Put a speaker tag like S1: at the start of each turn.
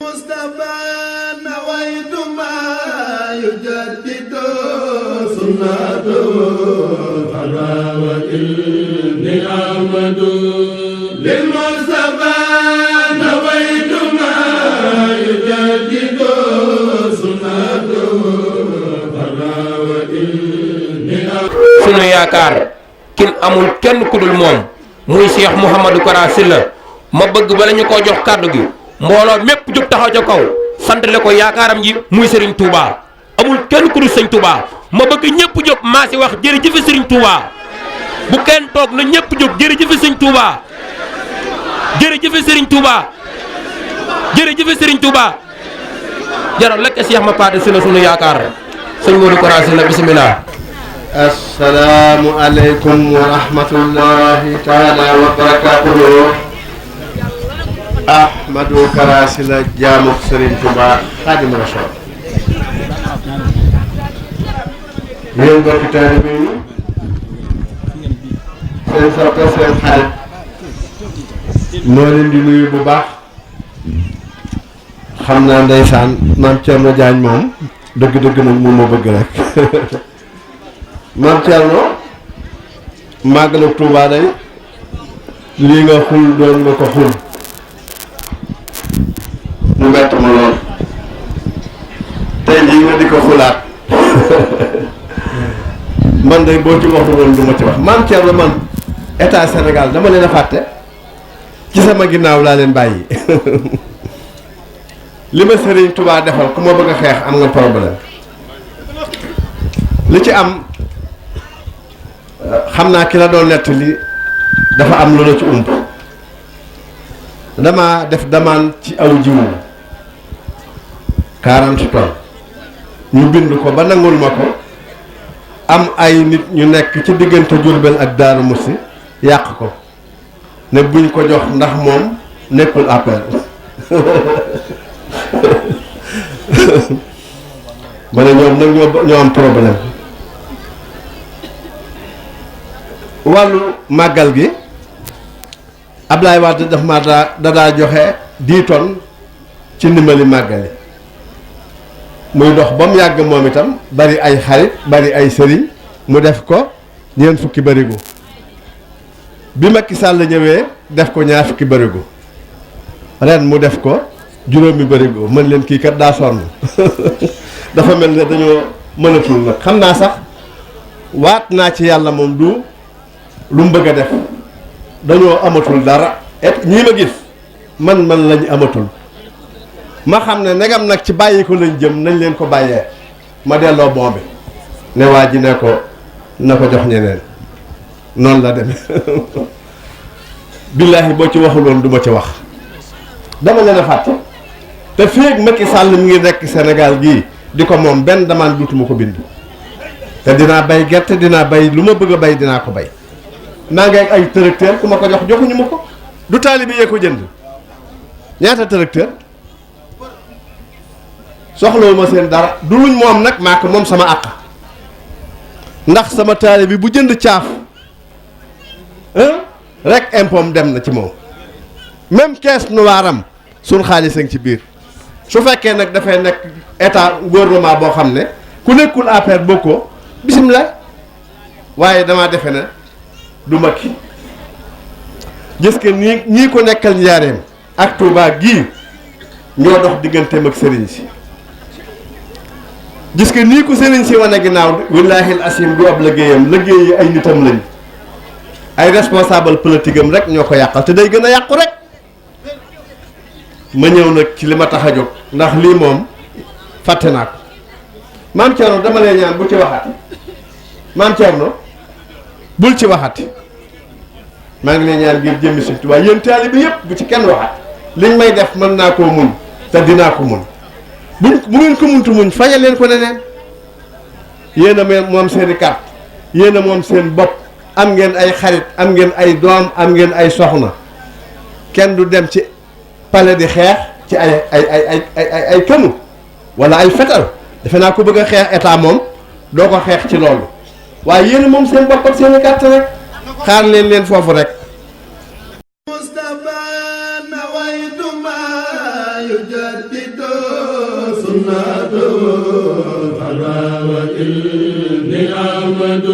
S1: مصطفى نويت ما يجدد سنته فراوة إني أحمد للمصطفى نويت ما يجدد سنته فراوة إني أحمد
S2: sunu yaakaar kin amul kenn ku dul moom muy Cheikh Mouhamadou Kara Sylla ma bëgg bala ñu koo jox kàddu gi mbooloo mépp jóg taxaw ca kaw santale ko yaakaaram ji muy Serigne Touba amul kenn ku dul Serigne Touba ma bëgg ñëpp jóg maa si wax jërëjëf Serigne Touba bu kenn toog na ñëpp jóg jërëjëf Serigne Touba jërëjëf Serigne Touba jërëjëf Serigne Touba jaral lekk Cheikh ma paate Sylla sunu yaakaar sëñ Modou Kara Sylla bismillah.
S3: Assalaamu aleykum wa rahmatullahi taala wa barakatuhu. Ahmadou Kara Sylla jaamu Serigne Touba Xaadimu Rasuul. yéen mbokki taalibe yi seen soppe seen xarit moo leen di nuyu bu baax. xam naa ndeysaan maam Thierno Diagne moom dëgg-dëgg nag moom ma bëgg rek maam Thierno màggalu Touba day lii nga xul doon nga ko xul mu bett ma lool tey lii nga di ko xulaat man day boo ci waxu woon du ma ci wax maam Thierno man état Sénégal dama leen a fàtte ci sama ginnaaw laa leen bàyyi li ma Serigne Touba defal ku ma bëgg a xeex am nga problème li ci am xam naa ki la doon nettali dafa am lu la ci ump dama def demande ci aw jiwu 40 tonnes ñu bind ko ba nangul ma ko am ay nit ñu nekk ci diggante Diourbel ak Darou Moussi yàq ko ne buñ ko jox ndax moom nekkul appel ma ne ñoom nag ñoo am problème. wàllu màggal gi Ablaye Wade daf ma daa joxe 10 tonnes ci ndimbali màggali muy dox ba mu yàgg moom itam bari ay xarit bari ay sëriñ mu def ko ñeent fukki barigo bi Macky Sall ñëwee def ko ñaar fukki barigo ren mu def ko juróomi barigo mën leen kii kat daa sonn dafa mel ne dañoo mënatul nag xam naa sax waat naa ci yàlla moom du lu mu bëgg a def dañoo amatul dara et ñii ma gis man lañu amatul ma xam ne negam nag ci bàyyi ko lañ jëm nañ leen ko bàyyee ma delloo bon bi ne waa ji ne ko na ko jox ñeneen noonu la demee billaahi boo ci waxuloon du ma ci wax dama leen a fàtte te fii ak Macky Sall mi ngi nekk Sénégal gii di ko moom benn demande duutuma ko bind te dinaa bay gerte dinaa bay lu ma bëgg a bay dinaa ko bay maa ngi ak ay tracteur ku ma ko jox joxuñu ma ko du taalibe yee ko jënd ñaata tracteur soxlawu ma seen dara du luñ moom nag maa ko moom sama àq ndax sama taalibe bu jënd caaf rek impôt dem na ci moom même caisse noire am suñ xaalis a ngi ci biir su fekkee nag dafay nekk état gouvernement boo xam ne ku nekkul affaire bokkoo bisimilah waaye damaa defe ne du Macky gis que ñii ko nekkal njaareem ak Touba gii ñoo dox digganteem ak sëriñ si gis que nii ko sëriñ si wane ginnaaw wallaahi asim du ab liggéeyam liggéey yi ay nitam lañ ay responsable politique am rek ñoo ko yàqal te day gën a yàqu rek ma ñëw nag ci li ma tax a jóg ndax lii moom fàtte naa ko maam Thierno dama lay ñaan bu ci waxati maam Thierno bul ci waxati maa ngi lay ñaan ngir jëmmi Sëñ Tuubaa yéen taalibe bi yëpp bu ci kenn waxati liñ may def mën naa koo muñ te dinaa ko muñ bu ngeen ko muntu muñ fayal leen ko neneen yéen a moom seen i carte yéen a moom seen bopp am ngeen ay xarit am ngeen ay doom am ngeen ay soxna kenn du dem ci palais di xeex ci ay kënu wala ay fetal defe naa ko bëgg a xeex état moom doo ko xeex ci loolu waaye yéen moom seen bopp ak seen i carte rek xaar leen foofu rek.
S1: Mustafa nawaytu ma yujad يجدد سنته فلا وإني أحمد